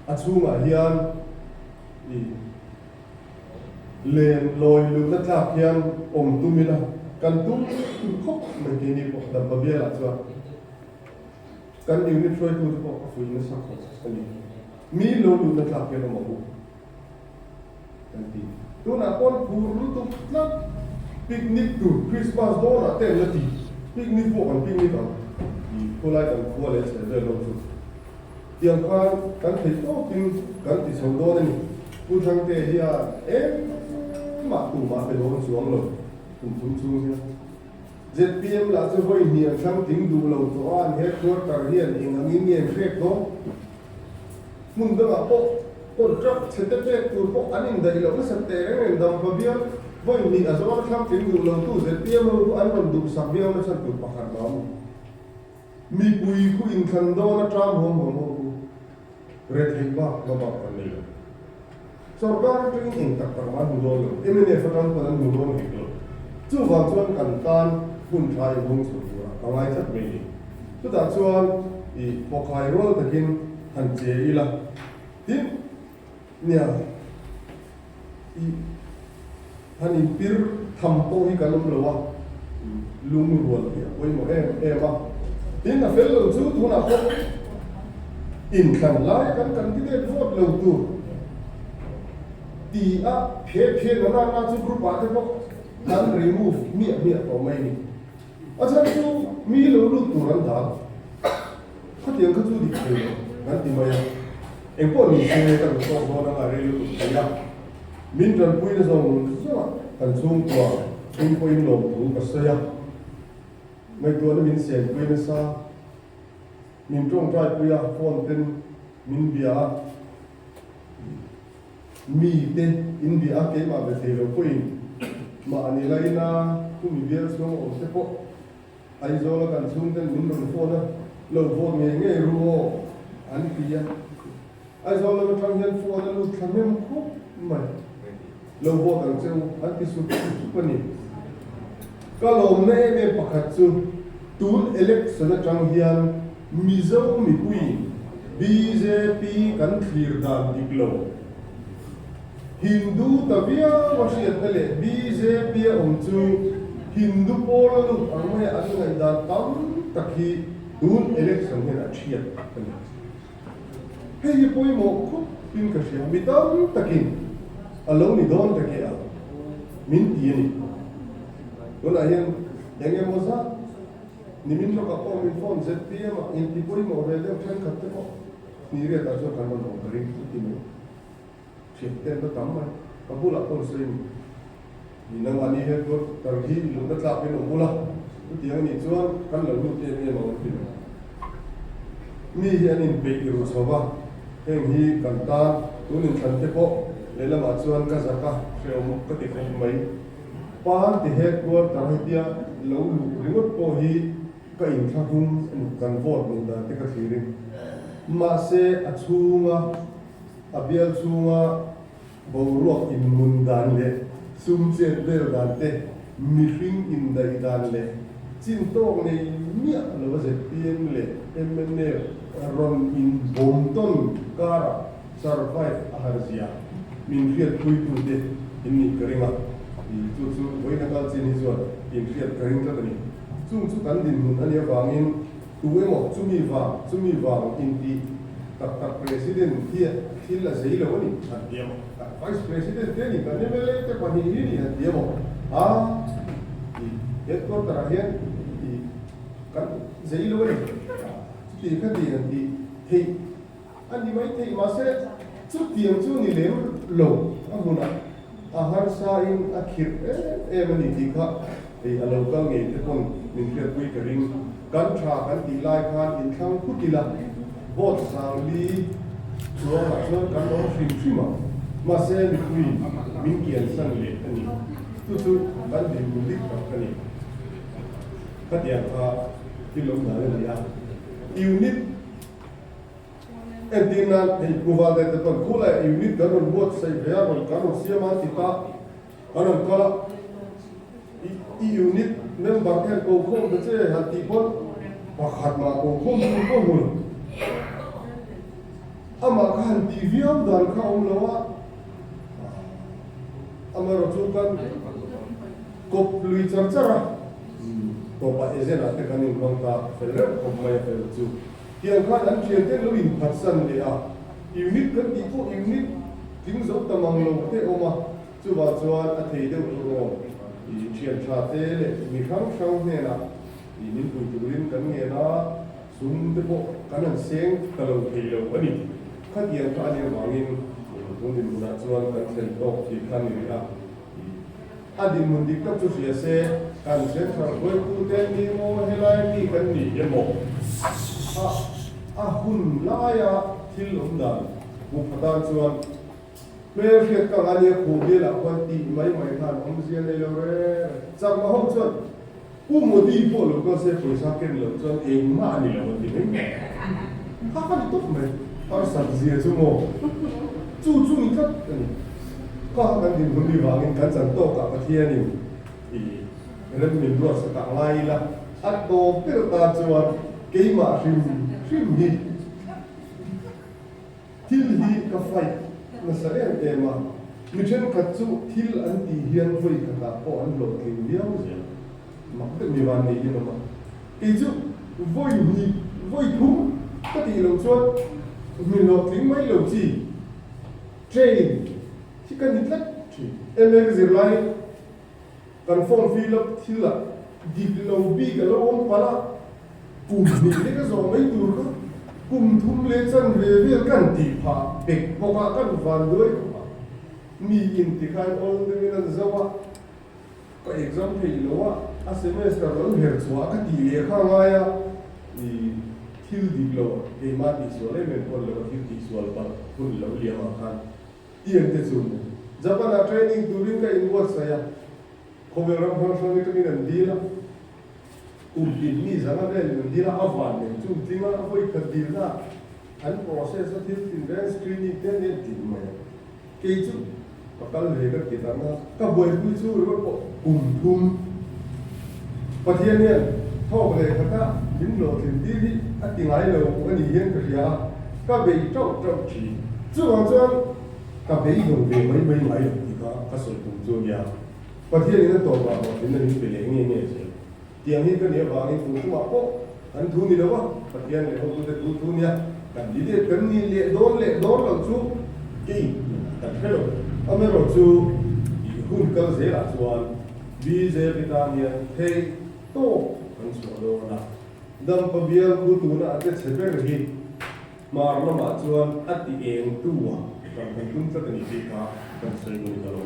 A chhungah hian i len lawi luhna tlak hian awm tum ila kan tum khawp mai keini pawh Dampa bialah chuan kan unit hruaitute pawh a fuih nasa khawp a ni. Mi lo luhna tlak hian awm ang u. Kan ti. Tunah pawn phur lutuk tlat picnic tur Christmas dawnah te an la ti. Picnic pawh kan picnic ang tih khawlai kan khua leh chheh vel ho chu. Tiang khan kan theih tawkin kan ti chho dawn a ni. Pu Thangte hian engmah tumah pe dawn chuang lo kum thum chhung hian. Zpm lah chu vawi hnih an thlang tling duh lo tawh a, an headquarter hian eng angin nge an hrek dawn? Hmun dangah pawh contract chhe te pek tur pawh an indaih loh nasa teh reng reng dampa bial vawi hnih a zawng thlang tling duh lo tu zpm ho khu an rawn duhsak viau nasa tur pakhat mah a ni. Mipui khu inthlan dawn atang huam huam ho khu retheih bak hma bak kan nei lo. Sorkar atangin eng tak tak mah an hmu dawn lo, mnf atang pawn an hmu dawn hek lo. Chuvang chuan kan tan hun tha inhawng chho turah ka ngai tlat mai ni. Chutah chuan i khawkhai rual takin han che ila, tin nia i han inpir tham pawh hi kan awm lo a, lungrual hi a pawimawh em em a. Tin a fel lo chu tunah pawh inthlan lai kan candidate vote lo tur ti a phe phe na na chu group ah te pawh kan remove miah miah tawh mai ni. A chhan chu mi lo lut tur an dal. Khatiang kha chu dik thei lo kan ti mai a. Engpawh ni se ka duh tawk dawn anga rei lutuk thei a. Min tanpuina zawng zawngah kan chhungkua chung pawhin lawmthu ka sawi a. Ngaihtuahna min senpui nasa. Min tawngtai pui a, phone ten min bia a. Mite in bia a, keimah be thei lo pawhin mahni laina khumi bial chhung a awm te pawh Aizawl a kan chhung ten min rawn phone a, lo vote ngei ngei ru aw an ti a. Aizawl lam atang hian phone a lut thla hnem khawp mai. Lo vote ang che u an ti sup sup a ni. Ka lawmna em em pakhat chu tun election atang hian Mizo mipuiin bjp kan thlir dan dik lo. Hindu ta viau a hriatna leh bjp a awm chu Hindu pawl a lut ang maia an ngaihdan tam tak hi tun election hian a thiat a ni. Hei hi pawimawh khawp in ka hria, mi tam takin a lo ni dawn ta ke a min ti a ni. Tunah hian eng emaw zat nimin lawkah pawh min phone zpm ah inti pawimawh ve deuh thenkhat te pawh hnih riatah chuan kan rawn awm ka ring a ti mai. Thianten ka tam mai, ka bulah pawn sawi ni. Ni nangmahni headquarter hi luhna tlak in awm ula, chutiang anih chuan kan lo lut em em ang an ti mai. Mi hi an inpeih ru chho va, heng hi kan tan tun inthlan te pawh lehlamah chuan ka zak a hrehawm ka ti khawp mai. Party headquarter hetia lo luh ringawt pawh hi ka inthlahung a ni, kan vote luh dan te ka thlir in. Mahse a chhunga A bial chhunga boruak inmun dan leh sum chet vel dan te, mihring indaih dan leh chin tawk nei miah lova zpm leh mnf rawn inbawm tawn karah survive a har zia min hriatpuitute in nih ka ring a, chu chu vawiin a kal chin hi chuan inhriat ka ring tlat a ni. Chung chu kan dinhmun a nih avangin Tu emaw chumi vang chumi vang inti tak tak President hian thil a zei lo a ni han ti emaw, Vice President te a ni, kan mla te pahnih hi a ni han ti emaw, a ti headquarter ah hian ti kan zei lo a ni, chuti kha ti han ti theih a ni mai theih mahse chutiang chu ni lem lo a hmunah a harsa in a khirh em em a ni tih kha Hei a lo kal ngei te pawn min hriatpui ka ring. Kan tha kan tih lai khan inthlang phut ila, vote sangli chuangah chuan kan awm hrim hrim ang. Mahse mipui min kiansan leh a ni. Chu chu kan dinhmun dik tak a ni. Khatiang kha thil awm dan a ni a. Unit entir nan hei Pu Valde te pawn khulaiah unit kan rawn buatsaih ve a, rawn kan rawn siam a ti ta. An rawn kal a, I unit member te hian ko khawm ta che han tih pawn pakhat mah ko khawm tur pawh hmu lo. Amah kha han tih viau dan kha a awm lo a, amaherawh chu kan kawp lui char char a, tawpah agent ah te kan inhmang ta fel reuh khawp mai a fel chu. Tiang khan an thian te lo inphatsan leh a, unit kan tih pawh unit tling zo ta mang lo te awm a, chuvang chuan a thei deuh tur aw i thian tha te leh mi hrang hrang hnenah i min pui turin kan ngen a, sum te pawh kan han seng ta lo thei lo a ni. Khatiang kha a nih avangin tun dinhmunah chuan kan thlen tawk tih kha a ni rih a. A dinhmun dik tak chu hria se, kan Central hruaitute ni maw helai mi kan ni emaw? A a hun laia thil awm dan hmu pha tan chuan hmel hriat ka nga nia khuh bialah khuan tih mai mai khan awmzia nei lo reng reng. Chakma ho chuan Pu Modi pawh lo kal se pawisa ken loh chuan engmah a ni lo a ti mai mai. Kha kha ni tawp mai. Harsat zia chu maw? Chu chu ni tlat a ni. Kha kha kan dinhmun mi vangin kan chan tawkah Pathianin i rem min ruatsak ah ngai ila a tawp ber tan chuan keimah hrim hrim hi Thil hi ka fight nasa em em a, mi thenkhat chu thil an tih hian vawi khatah pawh an hlawhtling viau zel. Mak deuh mi van nei in awm a, kei chu vawi hnih, vawi thum ka tih loh chuan mi hlawhtling mai lo chi train hi ka ni tlat thin. MA ka zirlai. Kan form fill up thil ah dik lo bik a lo awm palh a, kum hnih lek a zawh mai tur kha kum thum leh chan ve vel kan tih phah bek bawk a, kan van duai khawp a, mi in ti khan awl deuhin an zo a, ka exam theih lo a, a semester lo her chhuah a ka tih leh kha ngai a, i thil dik lo keimah tihsual em em pawh ni lo a thil tihsual palh hun lo liam ah khan Tiang te chu Japan-ah training turin ka inbuatsaih a, khawvel ram hrang hrang atangin an dil a, kum tin mi zanga velin an dil a, a van nen chu tling a, a vawi khat dilna an process a thil tin reng screening te nen tling mai a, kei chu ka kal ve ka ti dang a, ka buaipui chu ringawt pawh kum thum Pathian hian thawk leh khata min hlawhtlin tir hi a ti ngai lo a ni hian ka hria a, ka bei tauh tauh thin. Chuvang chuan ka beidawng ve mai mai ngai lo tih kha ka sawi tum chu a nia. Pathianin a tawpah hlawhtlinna min pe leh nge nge zel. Tiang hi ka nih avangin tun tumah pawh kan thu ni lo a, Pathian leh hotute thu thu nia kan ni leh kan ni leh dawn leh dawn loh chu kei kan hre lo. Amaherawhchu hun kal zelah chuan Bjp tan hian theih tawp kan chhuah dawn a, Dampa bial khu tuna a che chhe ber hi hmar lamah chuan a ti eng tu ah kan han tum tlat a ni tih kha kan sawi dawn ta lo.